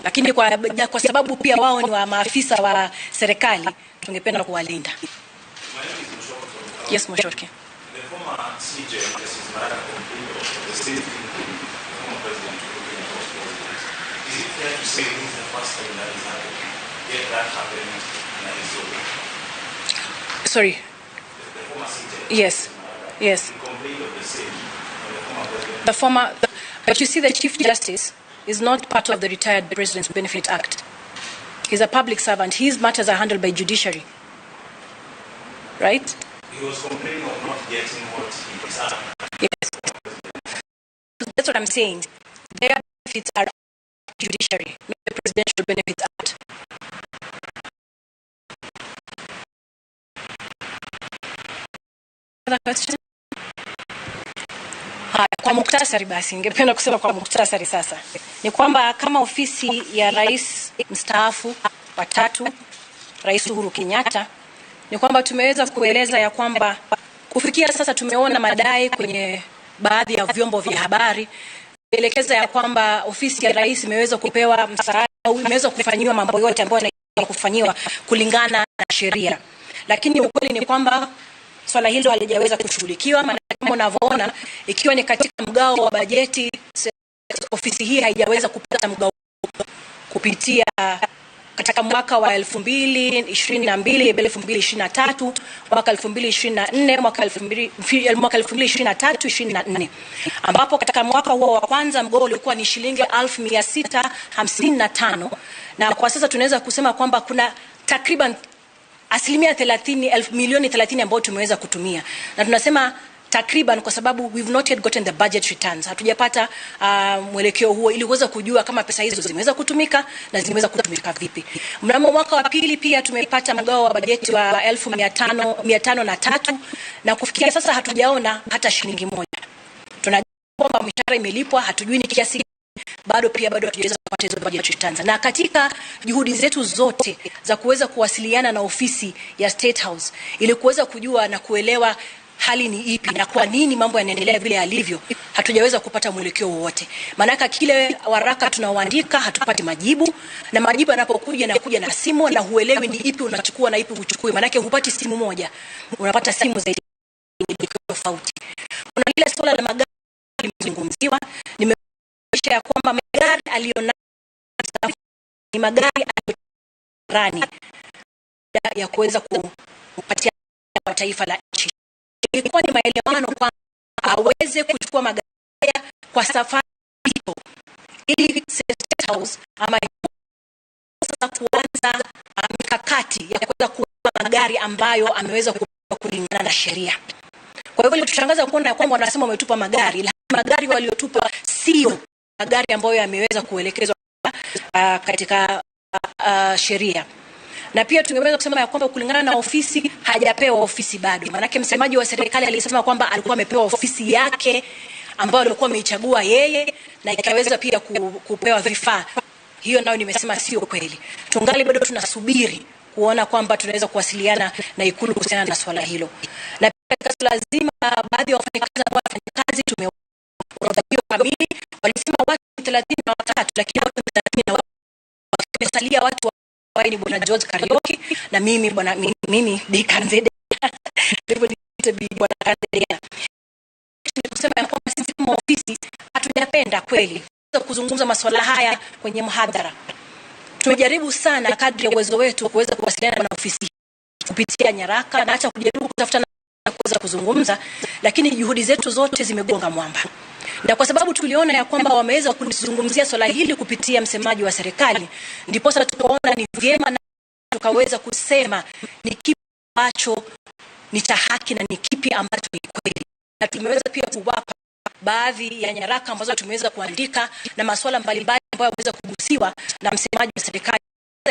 Lakini kwa sababu pia wao ni wa maafisa wa serikali, tungependa kuwalinda. Yes, Moshoki. The former CJ, Justice Maraga complained of the same thing to the former president. Is it fair to say this is the first time that is happening? Yet that happened in Arizona. Sorry. The former CJ. Yes. Yes. He complained of the same when the former president. The former, but you see, the Chief Justice is not part of the Retired President's Benefit Act. He's a public servant. His matters are handled by judiciary. Right? He was complaining of not getting what he deserved. Yes. That's what I'm saying. Their benefits are judiciary, not the Presidential Benefits Act. Other question? Haya, kwa muktasari basi, ningependa kusema kwa muktasari sasa ni kwamba kama ofisi ya rais mstaafu wa tatu, Rais Uhuru Kenyatta, ni kwamba tumeweza kueleza ya kwamba kufikia sasa tumeona madai kwenye baadhi ya vyombo vya habari elekeza ya kwamba ofisi ya rais imeweza kupewa msaada au imeweza kufanyiwa mambo yote ambayo yanastahili kufanyiwa kulingana na sheria. Lakini ukweli ni kwamba swala hilo halijaweza kushughulikiwa, maana kama unavyoona ikiwa ni katika mgao wa bajeti, ofisi hii haijaweza kupata mgao kupitia katika mwaka wa 2022, 2023, mwaka 2024, mwaka 2023, 24, ambapo katika mwaka huo wa kwanza mgao ulikuwa ni shilingi 1655, na kwa sasa tunaweza kusema kwamba kuna takriban 30 milioni 30 ambayo tumeweza kutumia, na tunasema Takriban, kwa sababu we've not yet gotten the budget returns. Hatujapata mwelekeo huo ili kuweza kujua kama pesa hizo zimeweza kutumika na zimeweza kutumika vipi. Mnamo mwaka wa pili pia tumepata mgao wa bajeti wa 5,503 na kufikia sasa hatujaona hata shilingi moja. Tunajua kwamba mishahara imelipwa, hatujui ni kiasi bado hatujaweza kupata hizo budget returns. Na katika juhudi zetu zote za kuweza kuwasiliana na ofisi ya State House ili kuweza kujua na kuelewa hali ni ipi na kwa nini mambo yanaendelea vile yalivyo, hatujaweza kupata mwelekeo wowote. Maanake kile waraka tunaoandika hatupati majibu, na majibu yanapokuja yanakuja na simu na huelewi ni ipi unachukua na ipi huchukui. Maanake hupati simu moja, unapata simu zaidi tofauti. Kuna lile swala la magari limezungumziwa, nimeonyesha ya kwamba magari alionayo ni magari rani ya kuweza kupatia taifa la nchi. Ilikuwa ni maelewano kwamba aweze kuchukua magari kwa safari hiyo ili State House ama sasa kuanza mikakati ya kuweza kuwa magari ambayo ameweza kulingana na sheria. Kwa hivyo ilitushangaza kuona kwamba wanasema wametupa magari, lakini magari waliotupa sio magari ambayo yameweza kuelekezwa katika sheria. Na pia tungeweza kusema ya kwamba kulingana na ofisi hajapewa ofisi bado. Maanake msemaji wa serikali alisema kwamba alikuwa amepewa ofisi yake ambayo alikuwa ameichagua yeye na ikaweza pia kupewa vifaa. Hiyo nayo nimesema sio kweli. Tungali bado tunasubiri kuona kwamba tunaweza kuwasiliana na Ikulu kuhusiana na swala hilo. Na pia katika swala zima baadhi ya wafanyakazi ambao wanafanya kazi tumeorodha hiyo kamili, walisema watu 33, lakini watu 34 wamesalia watu ni Bwana George Kariuki na mimi bwana mimi Kanze. Ndivyo niite Bwana Kanze. Kusema ya kwamba sisi kama ofisi hatujapenda kweli kuzungumza masuala haya kwenye mhadhara. Tumejaribu sana kadri ya uwezo wetu kuweza kuwasiliana na ofisi kupitia nyaraka na hata kujaribu kutafuta na kuweza kuzungumza, lakini juhudi zetu zote zimegonga mwamba. Na kwa sababu tuliona ya kwamba wameweza kuzungumzia swala hili kupitia msemaji wa serikali, ndipo sasa tukaona ni vyema na tukaweza kusema ni kipi ambacho ni cha haki na ni kipi ambacho ni kweli. Na tumeweza pia kuwapa baadhi ya nyaraka ambazo tumeweza kuandika na masuala mbalimbali ambayo yameweza kugusiwa na msemaji wa serikali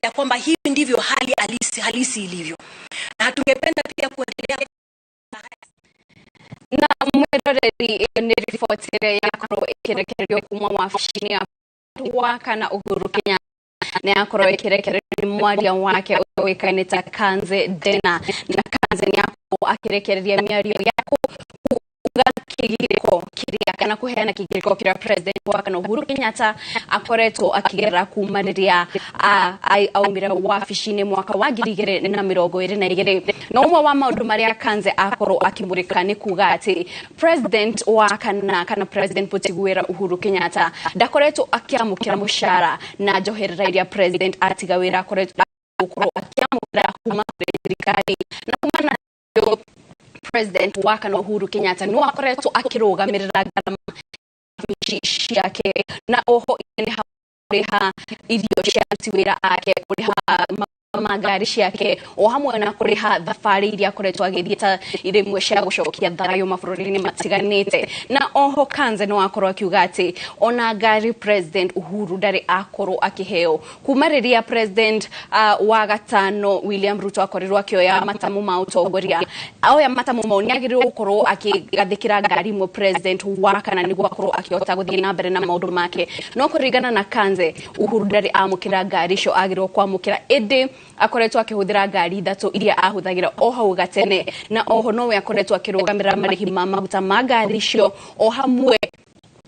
ya kwamba hivi ndivyo hali halisi ilivyo. Na tungependa pia kuendelea na mwiroreri ni riboti ĩrĩa yakorwo ĩkĩrekererio kuma wabici-inĩ ya wa kana Uhuru Kenyatta na yakorwo ĩkĩrekererio nĩ mwaria wake ũrĩa ũĩkaine ta Kanze Dena, na Kanze nĩ akorwo akĩrekereria mĩario ya kuuga kĩgirĩko kĩrĩa kana kũheana kĩgirĩko kĩrĩa president wa kana Uhuru Kenyatta akoretwo akĩgerera kuma rĩrĩa aumire wabici-inĩ mwaka wa 2022. Na ũmwe wa maũndũ marĩa Kanze akorwo akĩmũrĩka nĩ kuga atĩ president wa kana president Mũtigwĩra Uhuru Kenyatta ndakoretwo akĩamũkĩra mũcara na njoherera iria president atiga wĩra akoretwo gũkorwo akĩamũkĩra kuma kũrĩ thirikari, na kuma na president wa kana Uhuru Kenyatta no akoretwo akĩrũgamĩrĩra ngarama ciake na oho nĩ kũrĩha irio cia aruti wĩra ake, kũrĩha magari ciake o hamwe na kũrĩha thabarĩ iria akoretwo agĩthiĩ ta imwe cia gũcokia thayũ mabũrũri-inĩ matiganĩte. Na oho Kanze no akorwo akiuga atĩ ona ngari president Uhuru ndarĩ akorwo akĩheo kuma rĩrĩa president wa gatano William Ruto akorirwo akĩoya matamu ma ũtongoria, oya matamu mau nĩ agĩrĩirwo gũkorwo akĩgathĩkĩra ngari imwe president wa kana nĩguo akorwo akĩhota gũthiĩ na mbere na maũndũ make. No kũringana na Kanze, Uhuru ndarĩ amũkĩra ngari icio agĩrĩirwo kwamũkĩra, ĩndĩ akoretwo akĩhũthĩra ngari ithatũ iria ahũthagĩra o hau gatene, na oho nowe akoretwo akĩrũgamĩrĩra marĩhi ma maguta ma ngari icio o hamwe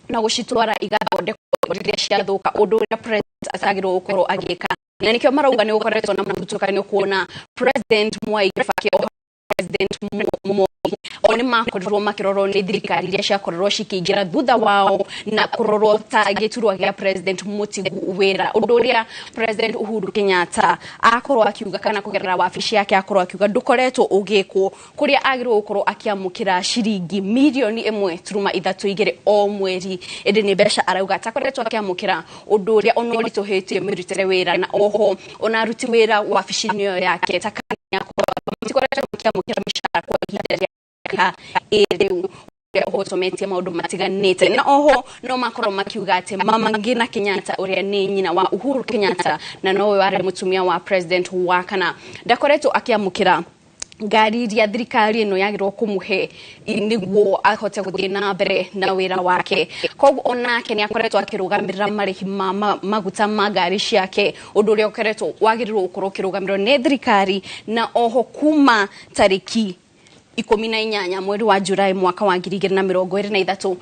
na gũcitwara igathondekwo rĩrĩa ciathũka, ũndũ ũrĩa president atagĩrĩirwo gũkorwo agĩka. Na nĩkĩo marauga nĩ gũkoretwo na mũthutũkanio kuona president Mwai Kibaki o president Moi o nĩ makorirwo makĩrorwo nĩ thirikari iria ciakorirwo cikĩingĩra thutha wao na kũrorwo ta gĩturwa gĩa president Mũtigu wĩra, ũndũ ũrĩa president Uhuru Kenyatta akorwo akiuga kana kũgerera wabici yake akorwo akiuga ndũkoretwo ũgĩkwo, kũrĩa agĩrĩirwo gũkorwo akĩamũkĩra ciringi mirioni 1.32 o mweri, ĩndĩ nĩ mbeca arauga atakoretwo akĩamũkĩra, ũndũ ũrĩa ona ũritũhĩtie mĩrutĩre wĩra na oho ona aruti wĩra wabici-inĩ ĩyo yake ta matikoretwo makĩamũkĩra mĩcara kwa ihinda rĩa mĩaka ĩrĩ ũhotometie maũndũ matiganĩte. Na oho no makorwo makiuga atĩ Mama Ngina Kenyatta ũrĩa nĩ nyina wa Uhuru Kenyatta na nowe warĩ mũtumia wa president wa kana ndakoretwo akĩamũkĩra ngari iria thirikari ĩno yagĩrĩirwo kũmũhe nĩguo ahote gũthiĩ na mbere na wĩra wake. Koguo onake nĩ akoretwo akĩrũgamĩrĩra marĩhi ma maguta ma ngari ciake, ũndũ ũrĩa ũkoretwo wagĩrĩirwo gũkorwo ũkĩrũgamĩrĩrwo nĩ thirikari. Na oho kuma tarĩki 18 mweri wa Julai mwaka wa 2023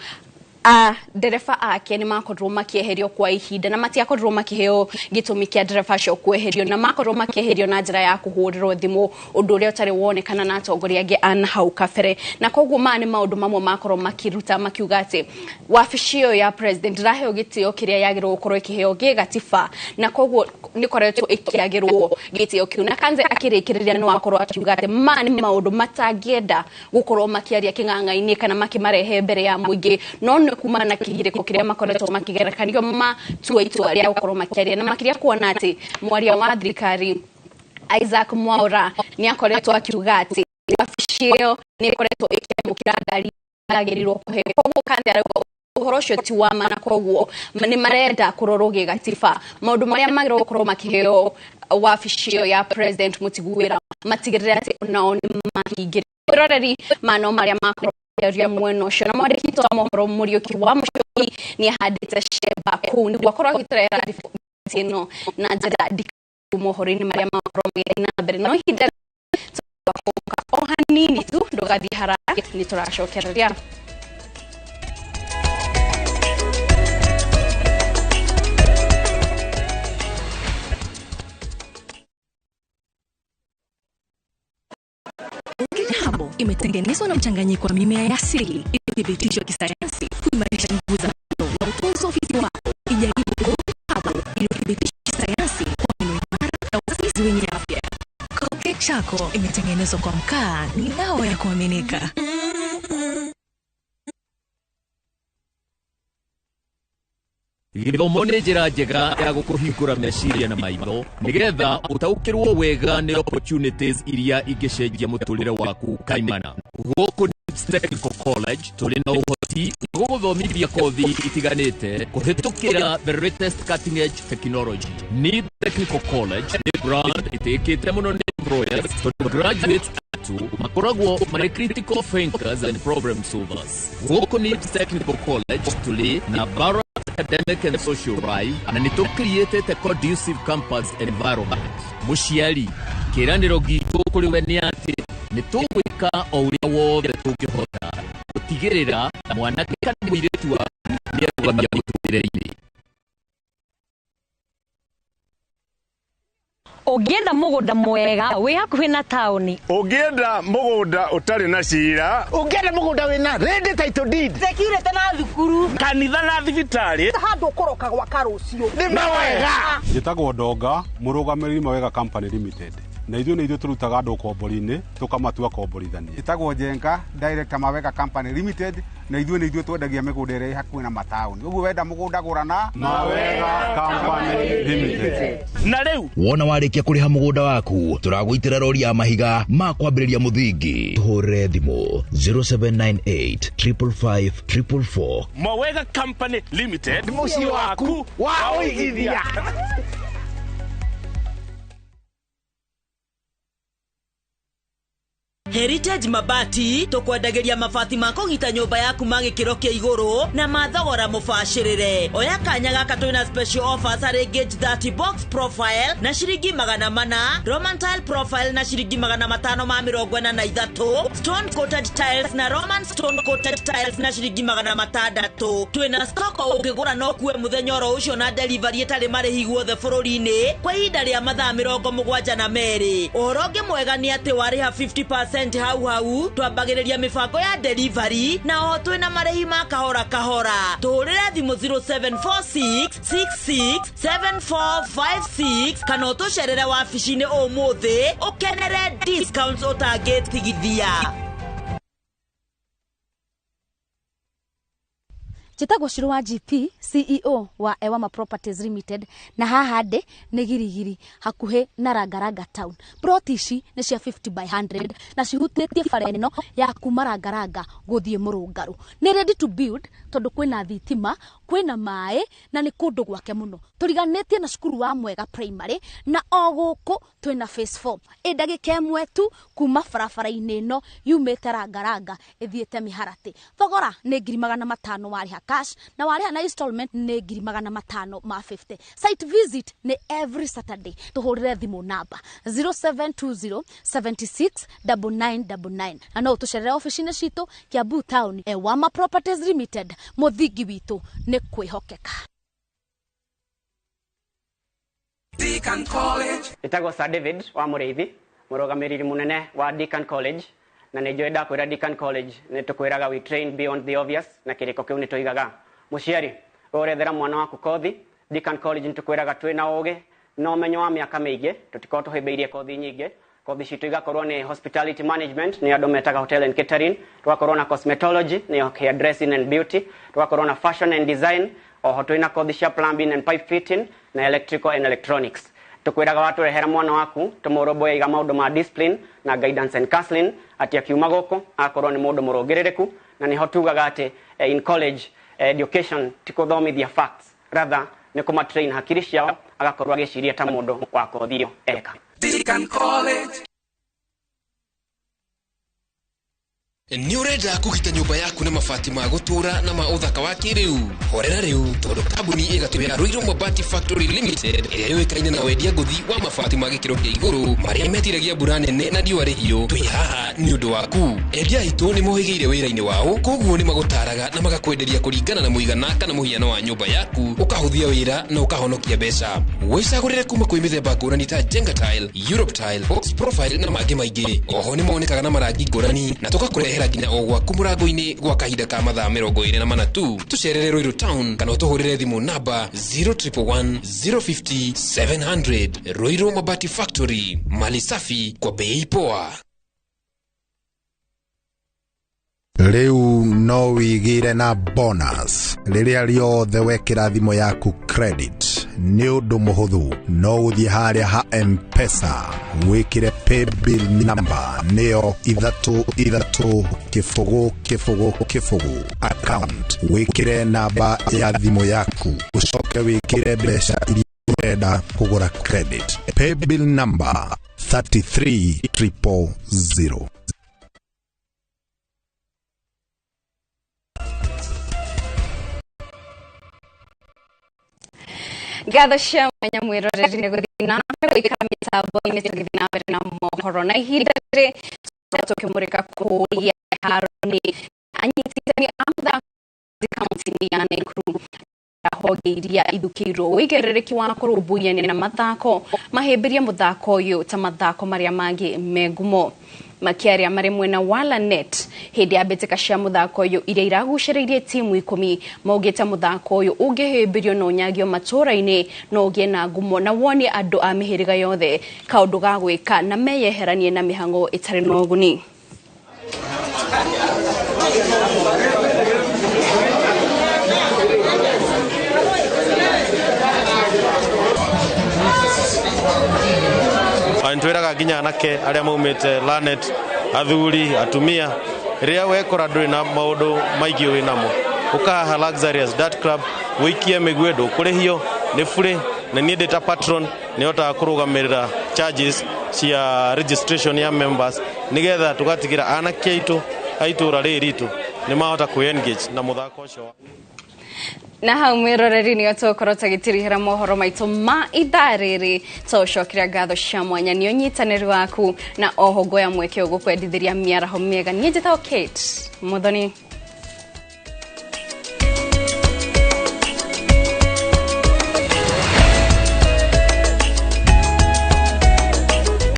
ndereba ake nĩ makorirwo makĩeherio kwa ihinda na matiakorirwo makĩheo gĩtũmi kĩa ndereba acio kweherio, na makorirwo makĩeherio na njĩra ya kũhũrĩrwo thimũ, ũndũ ũrĩa ũtarĩ wonekana na atongoria angĩ a na hau kabere. Na koguo maya nĩ maũndũ mamwe makorwo makĩruta makiuga atĩ wabici ĩyo ya president ndĩraheo gĩtĩo kĩrĩa yagĩrĩirwo gũkorwo ĩkĩheo gĩgatiba, na koguo nĩ koretwo ĩkĩagĩrwo gĩtĩo kĩu. Na Kanze akĩrĩkĩrĩria no akorwo akiuga atĩ maya nĩ maũndũ matangĩenda gũkorwo makĩaria kĩng'ang'a-inĩ kana makĩmarehe mbere ya mũingĩ, no nĩ kumana na kĩgirĩko kĩrĩa makoretwo makĩgereka nĩkĩo matua itua rĩa gũkorwo makĩaria. Na makĩria kuona atĩ mwaria wa thirikari Isaac Mwaura nĩ akoretwo akiuga atĩ wabici ĩyo nĩ ĩkoretwo ĩkĩamũkĩra ngari yagĩrĩirwo kũheo. Koguo Kanze arauga ũhoro ũcio ti wa ma, na koguo nĩ marenda kũrorwo gĩgatiba maũndũ marĩa magĩrĩirwo gũkorwo makĩheo wabici ĩyo ya president mũtiguĩra matigĩrĩre atĩ onao nĩ mahingĩrio. Roreri mano marĩa makorwo makĩaria mwena ũcio. Na mwandĩki wa mohoro Mũriũki wa Mũcũki nĩ ahandĩte cemba kũu nĩguo akorwo agĩtũrehera riboti ĩno na njĩra ndikũ mohoro-inĩ marĩa makorwo magĩthiĩ na mbere. No ihinda o hanini tu, ndũgathiĩ haraya, nĩ tũracokereria. Herbal imetengenezwa na mchanganyiko wa mimea ya asili iliyothibitishwa kisayansi kuimarisha nguvu za meno na utunzo ufizi wako. Ijaribu Herbal iliyothibitishwa kisayansi kwa meno imara na ufizi wenye afya. Colgate Charcoal imetengenezwa kwa mkaa, ni dawa ya kuaminika. Gĩthomo nĩ njĩra njega ya gũkũhingũra meciria na maitho nĩgetha ũtaũkĩrwo wega nĩ opportunities iria ingĩcenjia mũtũrĩre waku kaimana. Gũkũ Nips Technical College tũrĩ na ũhoti wa gũgũthomithia kothi itiganĩte kũhĩtũkĩra the latest cutting edge technology. Nips Technical College nĩ brand ĩtĩkĩte mũno nĩ employers tondũ graduates atũ makoragwo marĩ critical thinkers and problem solvers. Gũkũ Nips Technical College tũrĩ na balanced academic and social life na nĩ tũcreatĩte conducive campus environment. Mũciari, kĩĩranĩro gitũ kũrĩ we nĩ atĩ nĩ tũgwĩka o ũrĩa wothe tũngĩhota gũtigĩrĩra mwanake kana mũirĩtu waku nĩ arũgamia mũtũrĩre-inĩ. Ũngĩenda mũgũnda mwega wĩ hakuhĩ na taũni, Ũngĩenda mũgũnda ũtarĩ na cira, Ũngĩenda mũgũnda wĩna ready title deed, security na thukuru, kanitha na thibitarĩ, handũ ũkũroka gwaka rũciũ nĩ mawega. Njĩtagwo Ndonga, mũrũgamĩrĩri Mawega Company Limited, na ithuĩ nĩ ithuĩ tũrutaga andũ ũkombori-inĩ tũkamatua komborithania. Njĩtagwo Njenga, director Mawega Company Limited, na ithuĩ nĩ ithuĩ twendagia mĩgũnda ĩrĩa ĩ hakuhĩ na mataũni. Ũguo wenda mũgũnda gũra na Mawega Company Limited. Na rĩu wona warĩkia kũrĩha mũgũnda waku, tũragũitĩra rori ya mahiga ma kwambĩrĩria mũthingi. Tũhũrĩre thimũ 0798 555 444. Mawega Company Limited, mũciĩ waku wa ũigithia. Heritage Mabati tukwendagĩria mabati ma kũgita nyũmba yaku ma gĩkĩro kĩa igũrũ na ma thogora mũbacĩrĩre. Oya kanya gaka twĩna special offers harĩ gauge 30 box profile na ciringi 400, Roman tile profile na ciringi 543, stone coated tiles na Roman stone coated tiles na ciringi 600. Twĩna stock ũngĩgũra no kue mũthenya oro ũcio na delivery ĩtarĩ marĩhi guothe bũrũri-inĩ kwa ihinda rĩa mathaa 72. Ũhoro ũngĩ mwega nĩ atĩ warĩha 50% hau hau twambagĩrĩria mĩbango ya delivery na oho twĩna marĩhi ma kahora kahora. Tũhũrĩre thimũ 0746 66 7456 kana ũtũcerere wabici-inĩ ũmũthĩ ũkenere discounts ũtangĩtigithia. Njĩtagwo Shiro wa GP, CEO wa Ewama Properties Limited, na haha ndĩ nĩ Girigiri hakuhĩ na Rangaranga Town. Plot ici nĩ cia 50 by 100 na cihutĩtie bara ĩno ya kuma Rangaranga gũthiĩ Mũrũngarũ. Nĩ ready to build tondũ kwĩna thitima, kwĩna maĩ na nĩ kũndũ gwake mũno. Tũriganĩtie na cukuru wa Mwega Primary na o gũkũ twĩna phase 4. Ĩ ndagĩka ĩmwe tu kuma barabara-inĩ ĩno yumĩte Rangaranga ĩthiĩte Mĩharatĩ. Thogora nĩ 500,000 warĩha cash na warĩha na installment nĩ 550,000. Site visit nĩ every Saturday. Tũhũrĩre thimũ namba 0720 76 9999 na no ũtũcerere ofici-inĩ citũ Kiambu Town. Ewama Properties Limited, mũthingi witũ nĩ kwĩhokeka. Deacon College. Ĩtagwo Sir David wa Mũrĩithi, mũrũgamĩrĩri mũnene wa Deacon College, na nĩ njũĩ ndakwĩra Deacon College nĩ tũkwĩraga we train beyond the obvious, na kĩrĩko kĩu nĩ tũigaga. Mũciari, ũrethera mwana waku kothi, Deacon College nĩ tũkwĩraga twĩna ũgĩ na ũmenyo wa mĩaka mĩingĩ, tũtikorwo tũhĩmbĩirie kothi nyingĩ. Kothi citũ igakorwo nĩ hospitality management, nĩ andũ metaga hotel and catering, tũgakorwo na cosmetology, nĩ hair dressing and beauty, tũgakorwo na fashion and design, oho twĩna kothi cia plumbing and pipe fitting na electrical and electronics. Tukwĩraga watũrehera mwana waku tũmũrũmbũyagia maũndũ ma discipline na guidance and counseling, atĩ akiuma gũkũ akorwo nĩ mũndũ mũrũngĩrĩrĩku, na nĩho tugaga atĩ in college education ti kũthomithia facts, rather nĩ kũmatrain hakiri ciao agakorwo agĩciria ta mũndũ wa kothi ĩyo eka. Deacon College. Nĩ ũrenda kũgita nyũmba yaku na mabati ma gũtũũra na ma ũthaka wa kĩrĩu? Horera rĩu tondũ kambuni ĩgatũ ya Ruiru Mabati Factory Limited ĩrĩa yũĩkaine na wendia ngũthi wa mabati ma gĩkĩro kĩa igũrũ marĩa metiragia mbura nene na riũa rĩhiũ, twĩ haha nĩ ũndũ waku. Endia aitũ nĩ mohĩgĩire wĩra-inĩ wao, koguo nĩ magũtaraga na magakwenderia kũringana na mũigana kana mũhiano wa nyũmba yaku, ũkahũthia wĩra na ũkahonokia mbeca. Wĩcagũrĩre kuma kwĩ mĩthemba ngũrani ta Jenga Tile, Europe Tile, Box Profile na mangĩ maingĩ. Oho nĩ monekaga na marangi ngũrani na tũgakũrehera nginya o gwaku mũrango-inĩ gwa kahinda ka mathaa 24 tu. Tũcerere Ruiru Town kana ũtũhũrĩre thimũ namba 0111 050 700. Ruiru Mabati Factory, mali safi kwa bei poa. Rĩu no wĩgĩre na bonus rĩrĩa rĩothe wekĩra thimũ yaku credit. Nĩ ũndũ mũhũthũ, no ũthiĩ harĩa ha M-Pesa wĩkĩre paybill number nĩyo 3 3 0 0 0 account, wĩkĩre namba ya thimũ yaku, ũcoke wĩkĩre mbeca iria ũrenda kũgũra credit. Paybill number 33000. Ngatho cia mwanya mwĩroreri nĩ gũthiĩ na mbere gũikara mĩtambo-inĩ tũgĩthiĩ na mbere na mohoro na ihinda rĩrĩ tũkĩmũrĩka kũrĩa haro-inĩ anyititani a mũthako kaunti-inĩ ya Nakuru honge iria ithukĩirwo ũigĩrĩrĩki wa kũrũmbũiania na mathako mahĩmbĩrie mũthako ũyũ ta mathako marĩa mangĩ me ngumo. Makĩaria marĩ mwena wa Lanet hĩndĩ ya mbĩtĩka cia mũthako ũyũ iria iragucĩrĩirie timu 10 maugĩte mũthako ũyũ ũngĩhĩmbĩrio na ũnyagio matũũra-inĩ no ũgĩe na ngumo na wonie andũ a mĩhĩrĩga yothe kaũndũ ga gwĩka na meyeheranie na mĩhang'o ĩtarĩ na ũguni. Ntwiraga nginya anake aria maumite Lanet, athuri, atumia, riria wekora nduri na maundu maingi wi namo, ukahaha Luxurious Dart Club wikie mĩguĩ ndũkũrĩhio nĩ bure, na niĩ ndĩ ta patron nĩhotaga kũrũgamĩrĩra charges cia registration ya members nĩgetha tũgatigĩra anake aitũ a itũũra rĩrĩ ritũ nĩ mahota kwĩ engage na mũthako ũcio. Na hau mwĩroreri nĩo tũgũkorwo tũgĩtirihĩra mohoro maitũ ma ithaa rĩrĩ, tũcokeria ngatho cia mwanya nĩ ũnyitanĩri waku na oho ngoya mweke ũgũkwendithĩria mĩaraho mĩega. Niĩ njĩtagwo Kate Muthoni.